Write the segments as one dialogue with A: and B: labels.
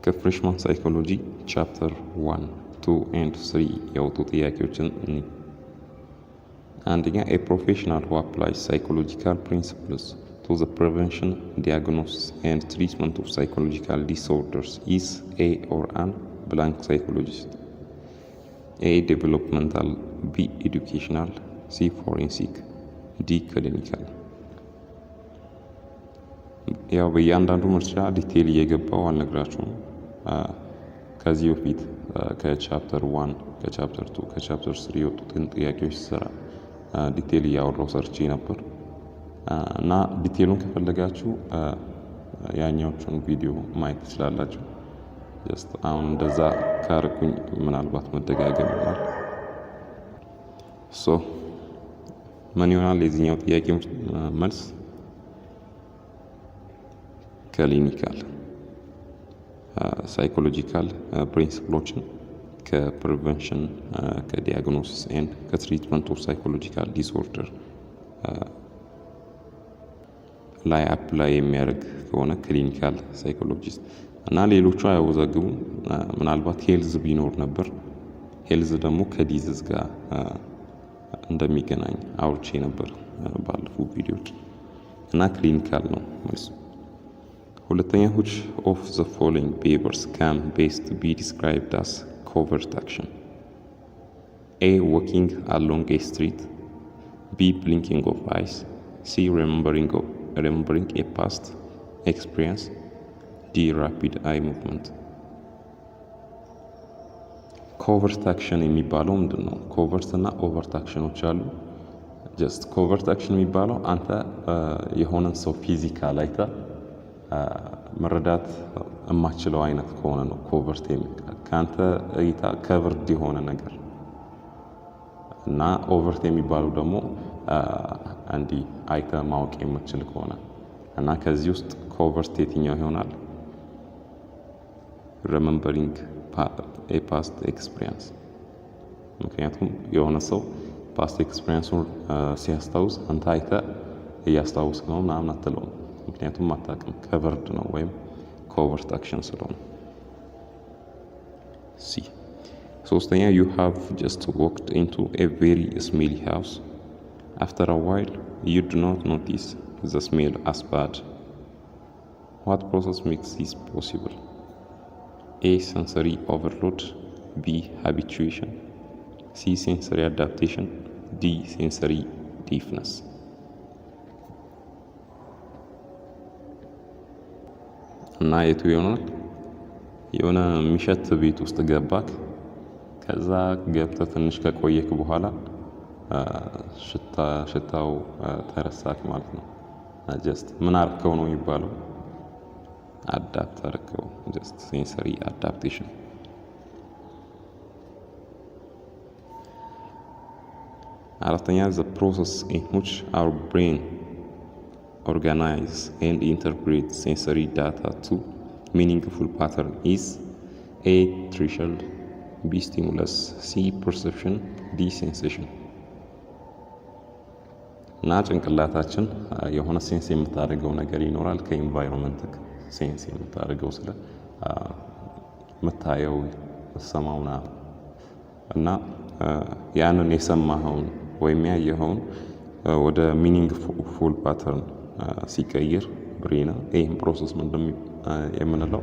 A: ከ freshman psychology chapter 1, 2 and 3 የወጡ ጥያቄዎችን እኒ። አንደኛ፣ a professional who applies psychological principles to the prevention, diagnosis and treatment of psychological disorders is a or an blank psychologist. A, developmental, B, educational, C, forensic, D, clinical። ያው በእያንዳንዱ ምርጫ detail እየገባው አልነግራችሁም። ከዚህ በፊት ከ chapter 1፣ ከ chapter 2፣ ከ chapter 3 የወጡትን ጥያቄዎች ስሰራ detail እያወራው ሰርቼ ነበር እና detail ኡን ከፈለጋችሁ ያኛዎቹን ቪዲዮ ማየት ትችላላችሁ። Just አሁን እንደዛ ካርኩኝ ምናልባት መደጋገም ይሆናል። So ምን ይሆናል የዚህኛው ጥያቄ መልስ? Clinical። Psychological principle ኦችን ከ prevention፣ ከ diagnosis and ከ treatment of psychological disorder ላይ apply የሚያደርግ ከሆነ clinical psychologist እና ሌሎቹ አያወዛግቡም። ምናልባት health ቢኖር ነበር። Health ደግሞ ከ disease ጋር እንደሚገናኝ አውርቼ ነበር ባለፉ ቪዲዮዎች እና clinical ነው መልሱ። ሁለተኛ፣ which of the following behaviors can best be described as covert action? A, walking along a street, B, blinking of eyes, C, remembering a past experience, D, rapid eye movement። Covert action የሚባለው ምንድን ነው? Covert እና overt action ኖች አሉ። Just covert action የሚባለው አንተ የሆነን ሰው physical አይተህ መረዳት የማትችለው አይነት ከሆነ ነው። Covert ከአንተ እይታ covered የሆነ ነገር እና overt የሚባለው ደግሞ እንዲህ አይተህ ማወቅ የምትችል ከሆነ እና ከዚህ ውስጥ covert የትኛው ይሆናል? Remembering a past experience። ምክንያቱም የሆነ ሰው past experience ኡን ሲያስታውስ አንተ አይተህ እያስታወስክ ነው ምናምን አትለውም። ምክንያቱም አታውቅም፣ covered ነው ወይም covert action ስለሆነ። C። ሶስተኛ፣ you have just walked into a very smelly house. After a while, you do not notice the smell as bad. What process makes this possible? A, sensory overload, B, habituation, C, sensory adaptation, D, sensory deafness። እና የቱ ይሆናል? የሆነ የሚሸት ቤት ውስጥ ገባክ። ከዛ ገብተህ ትንሽ ከቆየክ በኋላ ሽታው ተረሳክ ማለት ነው። Just ምን አርከው ነው የሚባለው? Adapt አርከው፣ just sensory adaptation። አራተኛ፣ the process in which our brain organize and interpret sensory data to meaningful pattern is: A, threshold, B, stimulus, C, perception, D, sensation። እና ጭንቅላታችን የሆነ sense የምታደርገው ነገር ይኖራል፣ ከ environment sense የምታደርገው ስለ የምታየው፣ የምትሰማው እና ያንን የሰማኸውን ወይም ያየኸውን ወደ meaningful pattern ሲቀይር brain፣ ይህም process ምንድን የምንለው?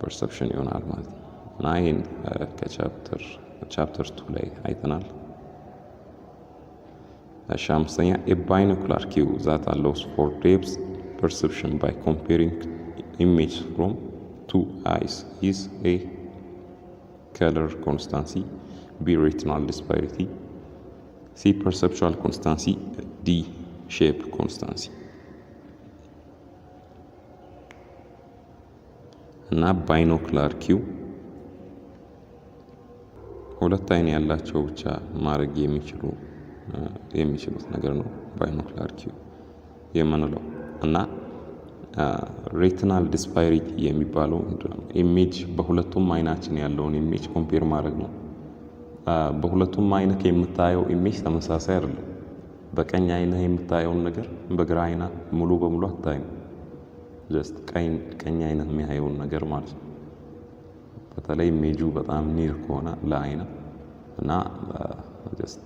A: Perception ይሆናል ማለት ነው። እና ይህን ከ chapter 2 ላይ አይተናል። እሺ፣ አምስተኛ፣ a binocular cue that allows for depth perception by comparing image from two eyes is: A, color constancy, B, retinal disparity, C, perceptual constancy, D, shape constancy። እና binocular cue ሁለት አይን ያላቸው ብቻ ማድረግ የሚችሉት ነገር ነው binocular cue የምንለው። እና retinal disparity የሚባለው image በሁለቱም አይናችን ያለውን image compare ማድረግ ነው። በሁለቱም አይንህ የምታየው image ተመሳሳይ አይደለም። በቀኝ አይንህ የምታየውን ነገር በግራ አይንህ ሙሉ በሙሉ አታይም። Just ቀኝ አይነት የሚያየውን ነገር ማለት ነው። በተለይ ኢሜጁ በጣም near ከሆነ ለአይን እና just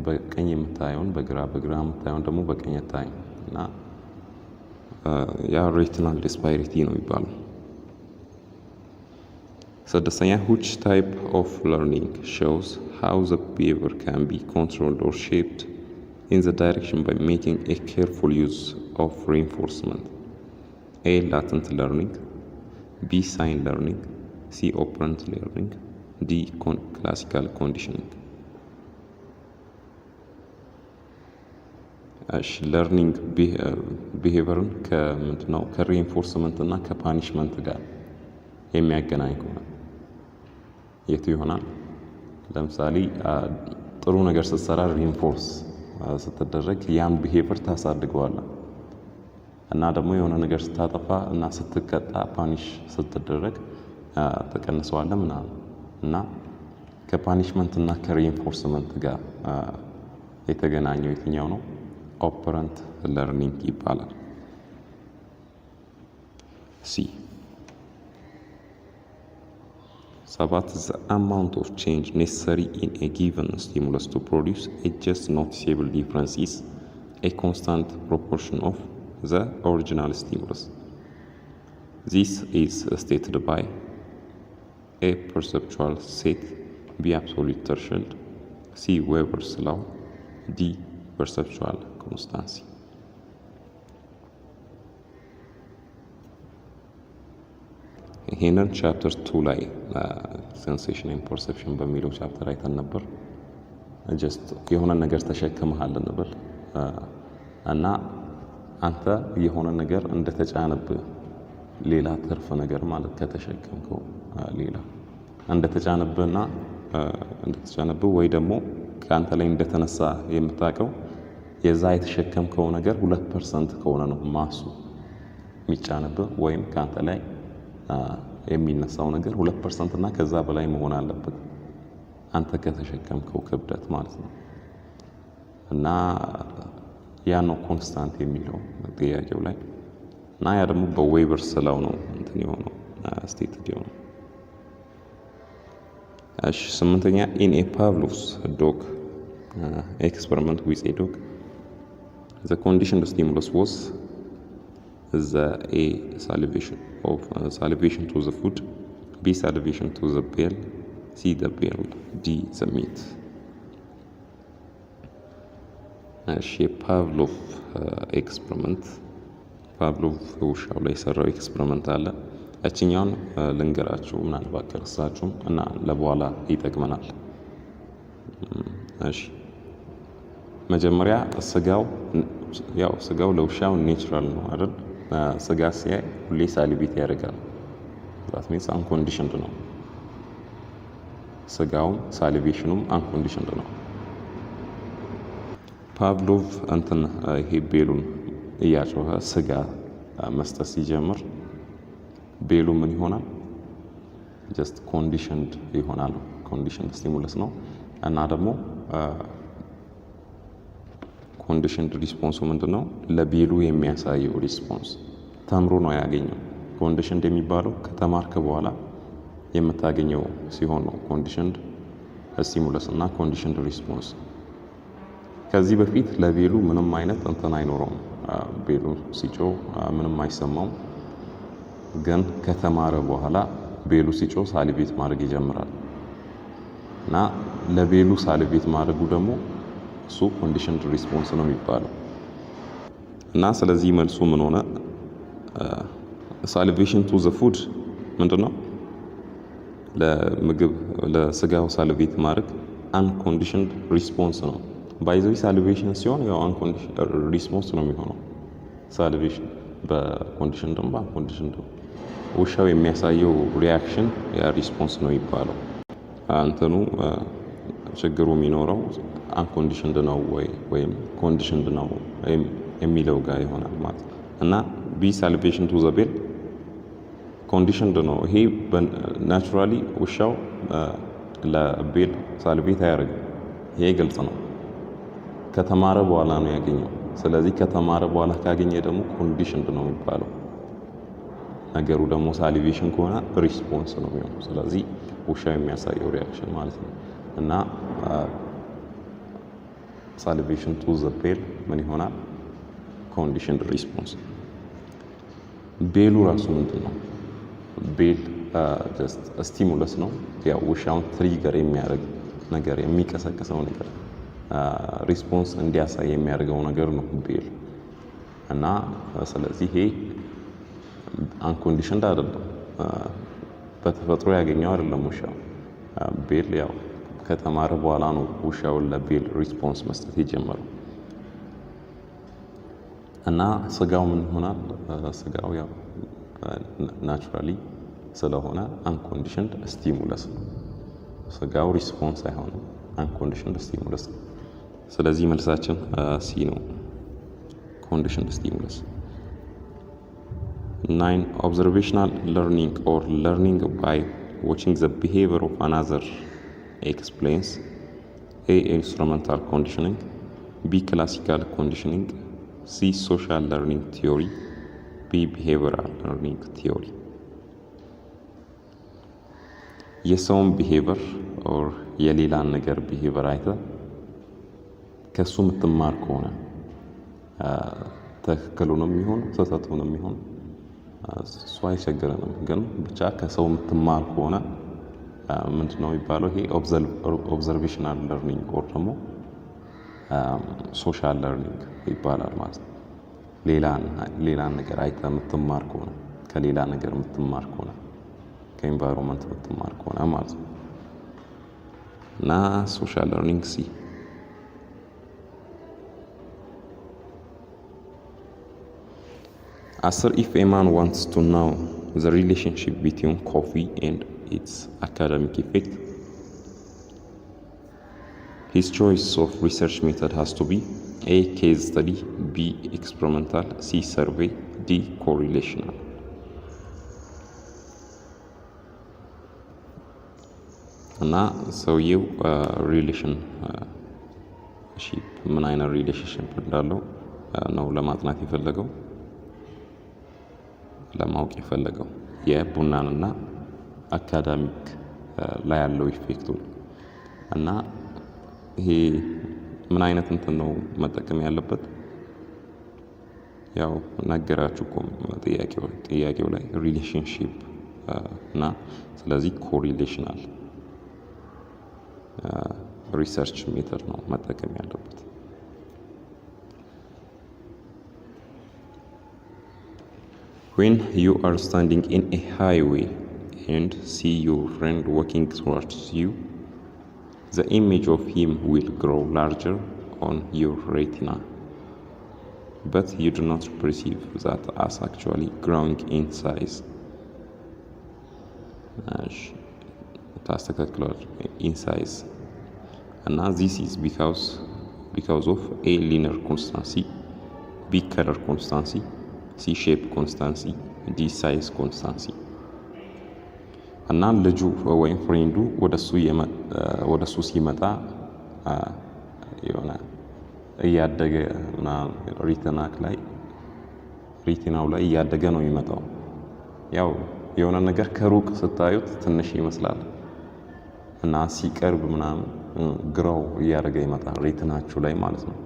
A: በቀኝ የምታየውን በግራ፣ በግራ የምታየውን ደግሞ በቀኝ አታይም እና ያ retinal disparity ነው የሚባለው። ስድስተኛ፣ which type of learning shows how the behavior can be controlled or shaped in the direction by making a careful use of reinforcement? A, latent learning፣ B, sign learning፣ C, operant learning፣ D, classical conditioning። እሺ፣ learning behavior ን ከምንድነው ከ reinforcement እና ከ punishment ጋር የሚያገናኝ ከሆነ የቱ ይሆናል? ለምሳሌ ጥሩ ነገር ስትሰራ reinforce ስትደረግ ያን behavior ታሳድገዋለህ እና ደግሞ የሆነ ነገር ስታጠፋ እና ስትቀጣ፣ punish ስትደረግ ትቀንሰዋለህ ምናምን እና ከ punishment እና ከ reinforcement ጋር የተገናኘው የትኛው ነው? Operant learning ይባላል። C። ሰባት፣ the amount of change necessary in a given stimulus to produce a just noticeable difference is a constant proportion of the original stimulus. This is stated by A, perceptual set፣ B, absolute threshold፣ C, Weber's law፣ D, perceptual constancy። ይሄንን chapter 2 ላይ sensation and perception በሚለው chapter አይተን ነበር። Just የሆነ ነገር ተሸክመሃል እንበል እና አንተ የሆነ ነገር እንደተጫነብህ፣ ሌላ ትርፍ ነገር ማለት ከተሸከምከው ሌላ እንደተጫነብህና እንደተጫነብህ ወይ ደግሞ ከአንተ ላይ እንደተነሳ የምታውቀው የዛ የተሸከምከው ነገር 2% ከሆነ ነው mass ኡ የሚጫንብህ ወይም ከአንተ ላይ የሚነሳው ነገር 2% እና ከዛ በላይ መሆን አለበት አንተ ከተሸከምከው ክብደት ማለት ነው። እና ያ ነው constant የሚለው ጥያቄው ላይ እና ያ ደግሞ በ Weber's law ነው እንትን የሆነው፣ stated የሆነው። እሺ፣ ስምንተኛ፣ in a Pavlov's dog experiment with a dog, the conditioned stimulus was the A, salivation of salivation to the food፣ B, salivation to the bell፣ C, the bell፣ D, the meat። እሺ፣ የፓቭሎቭ experiment፣ ፓቭሎቭ ውሻው ላይ የሰራው experiment አለ። እችኛውን ልንገራችሁ ምናልባት ከረሳችሁም እና ለበኋላ ይጠቅመናል። እሺ፣ መጀመሪያ ስጋው፣ ያው ስጋው ለውሻው natural ነው አይደል? ስጋ ሲያይ ሁሌ salivate ያደርጋል። That means unconditioned ነው። ስጋውም salivation ኑም unconditioned ነው። ፓቭሎቭ እንትን ይሄ bell ኡን እያጮኸ ስጋ መስጠት ሲጀምር bell ኡ ምን ይሆናል? Just conditioned ይሆናል። Conditioned stimulus ነው እና ደግሞ conditioned response ኡ ምንድን ነው? ለ bell ኡ የሚያሳየው response ተምሮ ነው ያገኘው። Conditioned የሚባለው ከተማርክ በኋላ የምታገኘው ሲሆን ነው conditioned stimulus እና conditioned response። ከዚህ በፊት ለ bell ኡ ምንም አይነት እንትን አይኖረውም። Bell ኡ ሲጮህ ምንም አይሰማውም። ግን ከተማረ በኋላ bell ኡ ሲጮህ salivate ማድረግ ይጀምራል እና ለ bell ኡ salivate ማድረጉ ደግሞ እሱ conditioned response ነው የሚባለው። እና ስለዚህ መልሱ ምን ሆነ? Salivation to the food ምንድን ነው? ለምግብ ለስጋው salivate ማድረግ unconditioned response ነው። By the way, salivation ሲሆን ያው unconditioned response ነው የሚሆነው። Salivation በ conditioned ም በ unconditioned ም ውሻው የሚያሳየው reaction ያ response ነው የሚባለው። እንትኑ ችግሩ የሚኖረው unconditioned ነው ወይ ወይም conditioned ነው የሚለው ጋር ይሆናል ማለት ነው። እና B, salivation to the bell conditioned ነው። ይሄ naturally ውሻው ለ bell salivate አያደርግም። ይሄ ግልጽ ነው። ከተማረ በኋላ ነው ያገኘው። ስለዚህ ከተማረ በኋላ ካገኘ ደግሞ conditioned ነው የሚባለው። ነገሩ ደግሞ salivation ከሆነ response ነው የሚሆነው። ስለዚህ ውሻ የሚያሳየው reaction ማለት ነው። እና salivation to the bell ምን ይሆናል? Conditioned response። Bell ኡ ራሱ ምንድን ነው? Bell just stimulus ነው። ያው ውሻውን trigger የሚያደርግ ነገር፣ የሚቀሰቅሰው ነገር፣ response እንዲያሳይ የሚያደርገው ነገር ነው bell። እና ስለዚህ ይሄ unconditioned አይደለም፣ በተፈጥሮ ያገኘው አይደለም ውሻው። Bell ያው ከተማረ በኋላ ነው ውሻውን ለ bell response መስጠት የጀመረው። እና ስጋው ምን ይሆናል? ስጋው ያው naturally ስለሆነ unconditioned stimulus ነው። ስጋው response አይሆንም፣ unconditioned stimulus ነው። ስለዚህ መልሳችን C ነው፣ conditioned stimulus። 9. Observational learning or learning by watching the behavior of another explains: A, instrumental conditioning, B, classical conditioning, C, social learning theory, D, behavioral learning theory። የሰውን behavior or የሌላን ነገር behavior አይተህ ከእሱ የምትማር ከሆነ፣ ትክክሉንም ይሁን ስህተቱንም ይሁን እሱ አይቸግረንም። ግን ብቻ ከሰው የምትማር ከሆነ ምንድን ነው የሚባለው? ይሄ observational learning or ደግሞ social learning ይባላል ማለት ነው። ሌላን ነገር አይተህ የምትማር ከሆነ፣ ከሌላ ነገር የምትማር ከሆነ፣ ከ environment የምትማር ከሆነ ማለት ነው። እና social learning C። 10. If a man wants to know the relationship between coffee and its academic effect, his choice of research method has to be: A, case study, B, experimental, C, survey, D, correlational። እና ሰውየው relationship ምን አይነት relationship እንዳለው ነው ለማጥናት የፈለገው፣ ለማወቅ የፈለገው የቡናንና academic ላይ ያለው effect ኡ። እና ይሄ ምን አይነት እንትን ነው መጠቀም ያለበት? ያው ነገራችሁ እኮ ጥያቄው ላይ relationship። እና ስለዚህ correlational research method ነው መጠቀም ያለበት። When you are standing in a highway and see your friend walking towards you, the image of him will grow larger on your retina, but you do not perceive that as actually growing in size. ታስተካክለዋል in size። እና this is because of A, linear constancy, B, color constancy, C, shape constancy, D, size constancy። እና ልጁ ወይም friend ኡ ወደ እሱ ሲመጣ የሆነ እያደገ retina ላይ retina ው ላይ እያደገ ነው የሚመጣው። ያው የሆነ ነገር ከሩቅ ስታዩት ትንሽ ይመስላል እና ሲቀርብ ምናምን grow እያደረገ ይመጣል retina ችሁ ላይ ማለት ነው።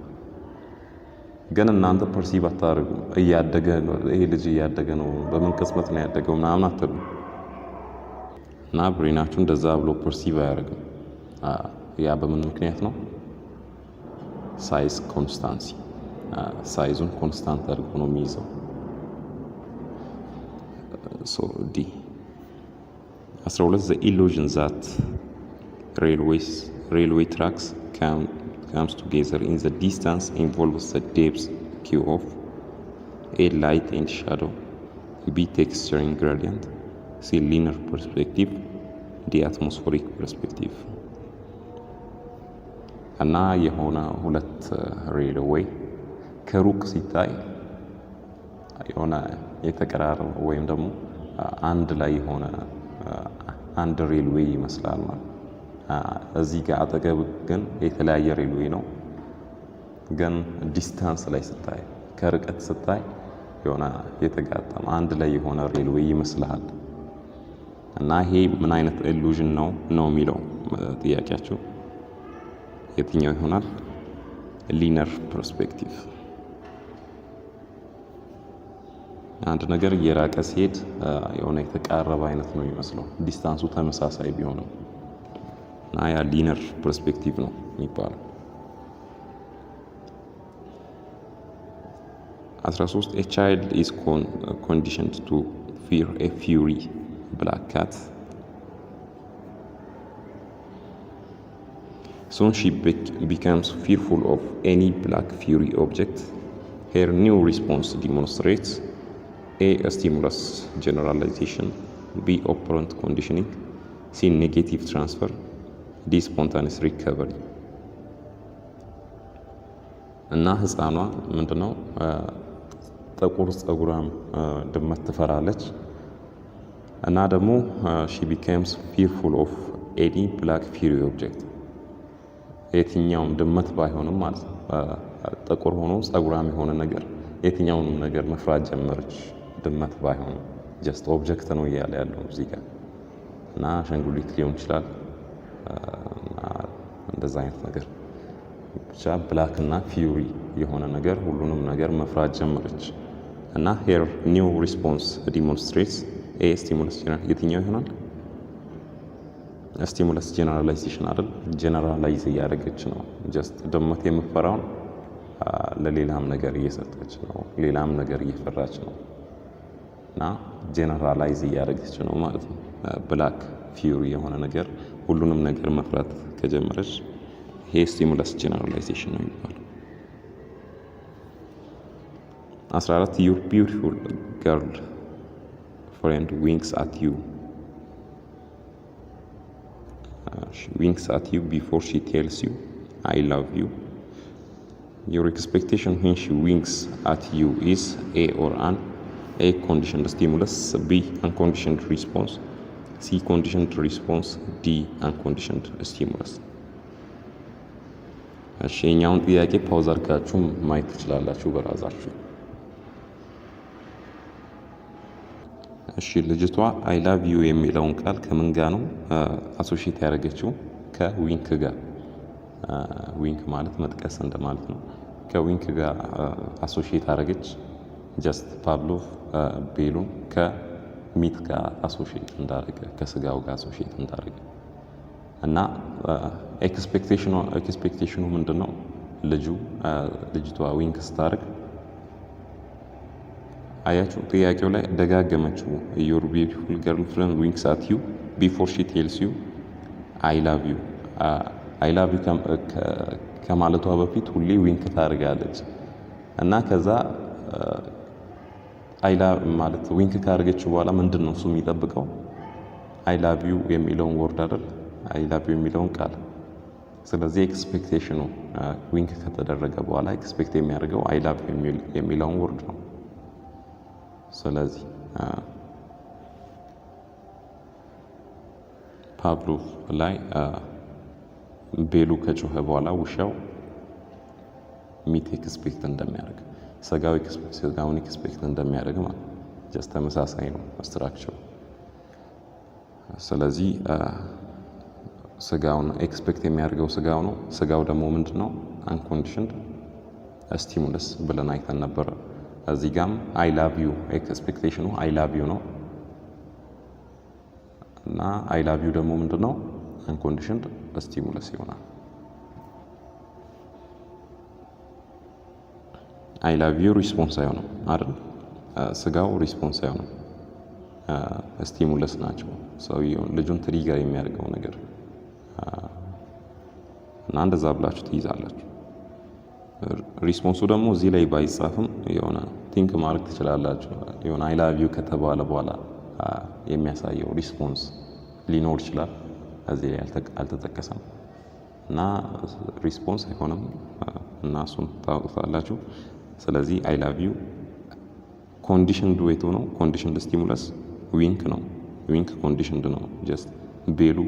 A: ግን እናንተ perceive አታደርጉም። እያደገ ይሄ ልጅ እያደገ ነው፣ በምን ቅጽበት ነው ያደገው ምናምን አትሉ እና brain ኣችሁ እንደዛ ብሎ perceive አያደርግም። ያ በምን ምክንያት ነው? Size constancy፣ size ኡን constant አድርጎ ነው የሚይዘው። So D። 12. The illusion that railway tracks comes together in the distance involves the depth cue of: A, light and shadow, B, texture and gradient, C, linear perspective, D, atmospheric perspective። እና የሆነ ሁለት railway ከሩቅ ሲታይ የሆነ የተቀራረበ ወይም ደግሞ አንድ ላይ የሆነ አንድ railway ይመስላል ማለት። እዚህ ጋር አጠገብ ግን የተለያየ railway ነው። ግን distance ላይ ስታይ፣ ከርቀት ስታይ የሆነ የተጋጠመ፣ አንድ ላይ የሆነ railway ይመስልሃል። እና ይሄ ምን አይነት illusion ነው ነው የሚለው ጥያቄያችሁ። የትኛው ይሆናል? Linear perspective። አንድ ነገር እየራቀ ሲሄድ የሆነ የተቃረበ አይነት ነው የሚመስለው፣ distance ኡ ተመሳሳይ ቢሆንም፣ እና ያ linear perspective ነው የሚባለው። 13. A child is conditioned to fear a furry black cat. Soon she becomes fearful of any black furry object. Her new response demonstrates: A. Stimulus generalization, B. Operant conditioning, C. Negative transfer, D. Spontaneous recovery. እና ህፃኗ ምንድነው፣ ጥቁር ጸጉራም ድመት ትፈራለች እና ደግሞ she becomes fearful of any black furry object፣ የትኛውም ድመት ባይሆንም ማለት ነው። ጥቁር ሆኖ ጸጉራም የሆነ ነገር፣ የትኛውንም ነገር መፍራት ጀመረች፣ ድመት ባይሆንም። Just object ነው እያለ ያለው እዚህ ጋር፣ እና አሻንጉሊት ሊሆን ይችላል እና እንደዛ አይነት ነገር፣ ብቻ black እና furry የሆነ ነገር፣ ሁሉንም ነገር መፍራት ጀመረች። እና her new response demonstrates: A, stimulus general፣ የትኛው ይሆናል? Stimulus generalization አይደል? Generalize እያደረገች ነው። Just ድመት የምፈራውን ለሌላም ነገር እየሰጠች ነው። ሌላም ነገር እየፈራች ነው። እና generalize እያደረገች ነው ማለት ነው። Black furry የሆነ ነገር፣ ሁሉንም ነገር መፍራት ከጀመረች ይሄ stimulus generalization ነው የሚባለው። 14. Your beautiful girl friend winks at you before she tells you "I love you." Your expectation when she winks at you is a or an: A, conditioned stimulus, B, unconditioned response, C, conditioned response, D, unconditioned stimulus። እሺ፣ የኛውን ጥያቄ pause አድርጋችሁ ማየት ትችላላችሁ በራሳችሁ። እሺ፣ ልጅቷ "I love you" የሚለውን ቃል ከምን ጋር ነው associate ያደረገችው? ከ wink ጋር። Wink ማለት መጥቀስ እንደማለት ነው። ከ wink ጋር associate አደረገች። Just ፓቭሎቭ bell ኡን ከ meat ጋር associate እንዳደረገ፣ ከስጋው ጋር associate እንዳደረገ፣ እና expectation ኑ ምንድን ነው? ልጅቷ wink ስታደርግ፣ አያችሁ፣ ጥያቄው ላይ ደጋገመችው። Your beautiful girlfriend winks at you before she tells you "I love you." "I love you" ከማለቷ በፊት ሁሌ wink ታደርጋለች። እና ከዛ I love ማለት wink ካደረገችው በኋላ ምንድን ነው እሱ የሚጠብቀው? "I love you" የሚለውን word አይደል? "I love you" የሚለውን ቃል። ስለዚህ expectation ኑ wink ከተደረገ በኋላ expect የሚያደርገው "I love you" የሚለውን word ነው። ስለዚህ ፓቭሎቭ ላይ bell ኡ ከጮኸ በኋላ ውሻው meat expect እንደሚያደርግ፣ ስጋውን expect እንደሚያደርግ ማለት just ተመሳሳይ ነው structure ኡ። ስለዚህ ስጋውን expect የሚያደርገው ስጋው ነው። ስጋው ደግሞ ምንድን ነው? Unconditioned stimulus ብለን አይተን ነበረ። እዚህ ጋም "I love you" expectation ኑ "I love you" ነው፣ እና "I love you" ደግሞ ምንድን ነው? Unconditioned stimulus ይሆናል። "I love you" response አይሆንም አይደል? ስጋው response አይሆንም። Stimulus ናቸው ሰውየውን፣ ልጁን trigger የሚያደርገው ነገር፣ እና እንደዛ ብላችሁ ትይዛላችሁ። Response ኡ ደግሞ እዚህ ላይ ባይጻፍም የሆነ think ማድረግ ትችላላችሁ። የሆነ "I love you" ከተባለ በኋላ የሚያሳየው response ሊኖር ይችላል። እዚህ ላይ አልተጠቀሰም እና response አይሆንም፣ እና እሱን ታውቁታላችሁ። ስለዚህ "I love you" conditioned ዌቶ ነው። Conditioned stimulus wink ነው። Wink conditioned ነው። Just bell ኡ፣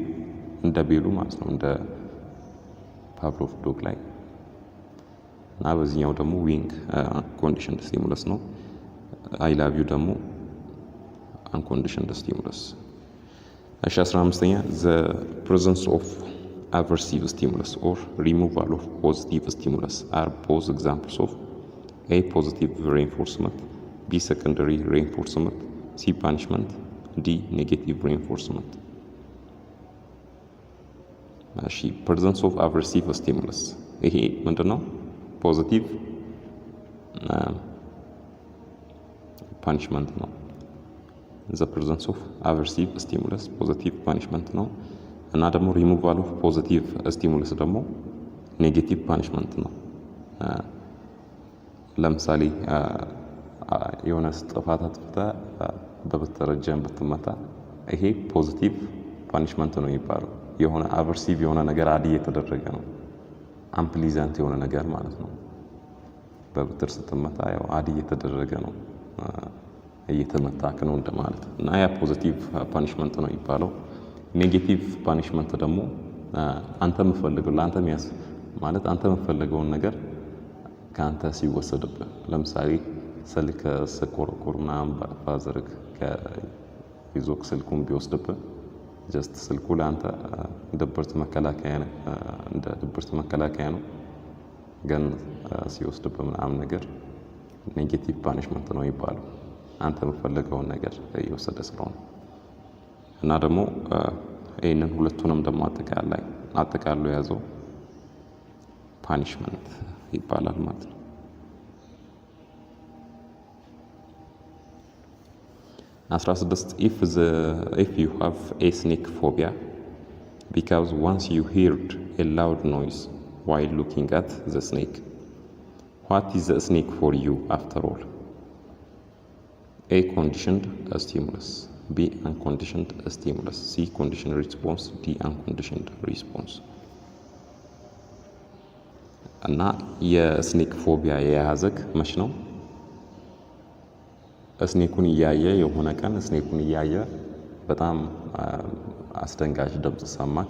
A: እንደ bell ኡ ማለት ነው። እንደ ፓቭሎቭ dog ላይ እና በዚህኛው ደግሞ wing conditioned stimulus ነው። "I love you" ደግሞ unconditioned stimulus። እሺ፣ 15ኛ፣ ዘ ፕሬዘንስ ኦፍ አቨርሲቭ ስቲሙለስ ኦር ሪሙቫል ኦፍ ፖዚቲቭ ስቲሙለስ አር ቦዝ ኤግዛምፕልስ ኦፍ ኤ ፖዚቲቭ ሬንፎርስመንት፣ ቢ ሰከንደሪ ሬንፎርስመንት፣ ሲ ፓኒሽመንት፣ ዲ ኔጌቲቭ ሬንፎርስመንት። እሺ፣ presence of aversive stimulus ይሄ ምንድን ነው? Positive punishment ነው። The presence of aversive stimulus positive punishment ነው እና ደግሞ ሪሙቫል ኦፍ ፖዚቲቭ ስቲሙለስ ደግሞ negative punishment ነው። ለምሳሌ የሆነ ጥፋት አጥፍተህ በበትር እጅህን ብትመታ ይሄ positive punishment ነው የሚባለው። የሆነ aversive የሆነ ነገር add እየተደረገ ነው። Unpleasant የሆነ ነገር ማለት ነው። በብትር ስትመታ ያው add እየተደረገ ነው፣ እየተመታክ ነው እንደማለት እና ያ positive punishment ነው የሚባለው። Negative punishment ደግሞ አንተ የምትፈልገው ለአንተ የሚያስ ማለት አንተ የምትፈልገውን ነገር ከአንተ ሲወሰድብህ፣ ለምሳሌ ስልክ ስኮረኮር ምናምን father ህ ይዞክ ስልኩን ቢወስድብህ just ስልኩ ለአንተ ድብርት መከላከያ እንደ ድብርት መከላከያ ነው። ግን ሲወስድብህ ምናምን ነገር negative punishment ነው የሚባለው። አንተ የምትፈልገውን ነገር እየወሰደ ስለሆነ። እና ደግሞ ይህንን ሁለቱንም ደግሞ አጠቃላይ አጠቃሎ የያዘው punishment ይባላል ማለት ነው። 16፣ if you have a snake phobia because once you heard a loud noise while looking at the snake, what is the snake for you after all? A, conditioned stimulus፣ B, unconditioned stimulus፣ C, conditioned response፣ D, unconditioned response። እና የ snake phobia የያዘክ መች ነው? Snake ኡን እያየ የሆነ ቀን snake ኡን እያየ በጣም አስደንጋጭ ድምፅ ሰማክ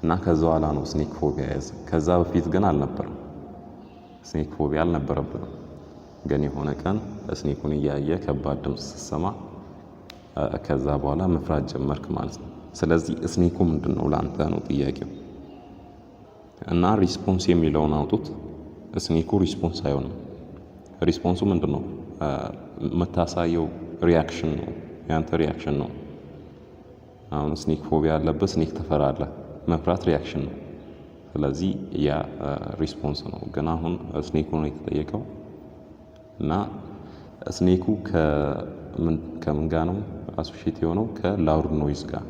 A: እና ከዛ በኋላ ነው snake phobia የያዘ። ከዛ በፊት ግን አልነበረም። Snake phobia አልነበረብንም። ግን የሆነ ቀን snake ኡን እያየ ከባድ ድምፅ ስትሰማ ከዛ በኋላ መፍራት ጀመርክ ማለት ነው። ስለዚህ snake ኡ ምንድን ነው ለአንተ ነው ጥያቄው። እና response የሚለውን አውጡት። Snake ኡ response አይሆንም። Response ኡ ምንድን ነው? የምታሳየው reaction ነው፣ ያንተ reaction ነው። አሁን snake phobia ያለብህ snake ትፈራለህ። መፍራት reaction ነው። ስለዚህ ያ response ነው። ግን አሁን snake ኡ ነው የተጠየቀው እና snake ኡ ከምን ጋር ነው associate የሆነው? ከ loud noise ጋር።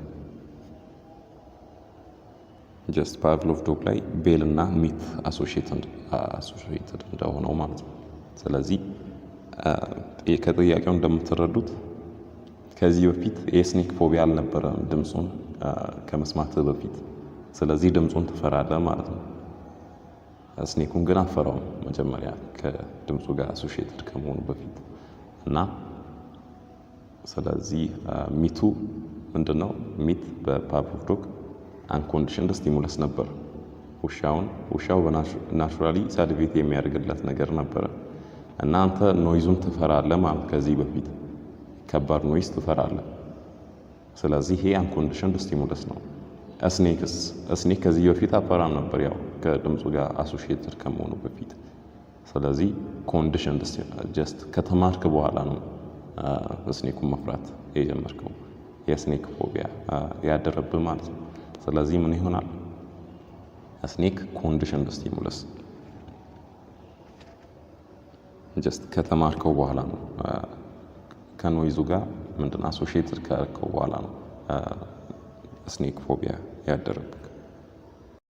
A: Just Pavlov dog ላይ bell እና meat associated እንደሆነው ማለት ነው። ስለዚህ ከጥያቄው እንደምትረዱት ከዚህ በፊት የ snake phobia አልነበረም ድምፁን ከመስማትህ በፊት። ስለዚህ ድምፁን ትፈራለህ ማለት ነው። Snake ኡን ግን አትፈራውም መጀመሪያ ከድምፁ ጋር associated ከመሆኑ በፊት። እና ስለዚህ meat ኡ ምንድን ነው? Meat በ Pavlov dog unconditioned stimulus ነበር። ውሻውን ውሻው በ naturally salivate የሚያደርግለት ነገር ነበረ እና አንተ noise ኡን ትፈራለህ ማለት ከዚህ በፊት ከባድ noise ትፈራለህ። ስለዚህ ይሄ unconditioned stimulus ነው። Snake ስ? Snake ከዚህ በፊት አትፈራም ነበር ያው ከድምፁ ጋር associated ከመሆኑ በፊት። ስለዚህ conditioned just ከተማርክ በኋላ ነው snake ኡን መፍራት የጀመርከው፣ የ snake phobia ያደረብህ ማለት ነው። ስለዚህ ምን ይሆናል? Snake conditioned stimulus፣ just ከተማርከው በኋላ ነው፣ ከ noise ኡ ጋር ምንድን associated ካረከው በኋላ ነው snake phobia ያደረብህ።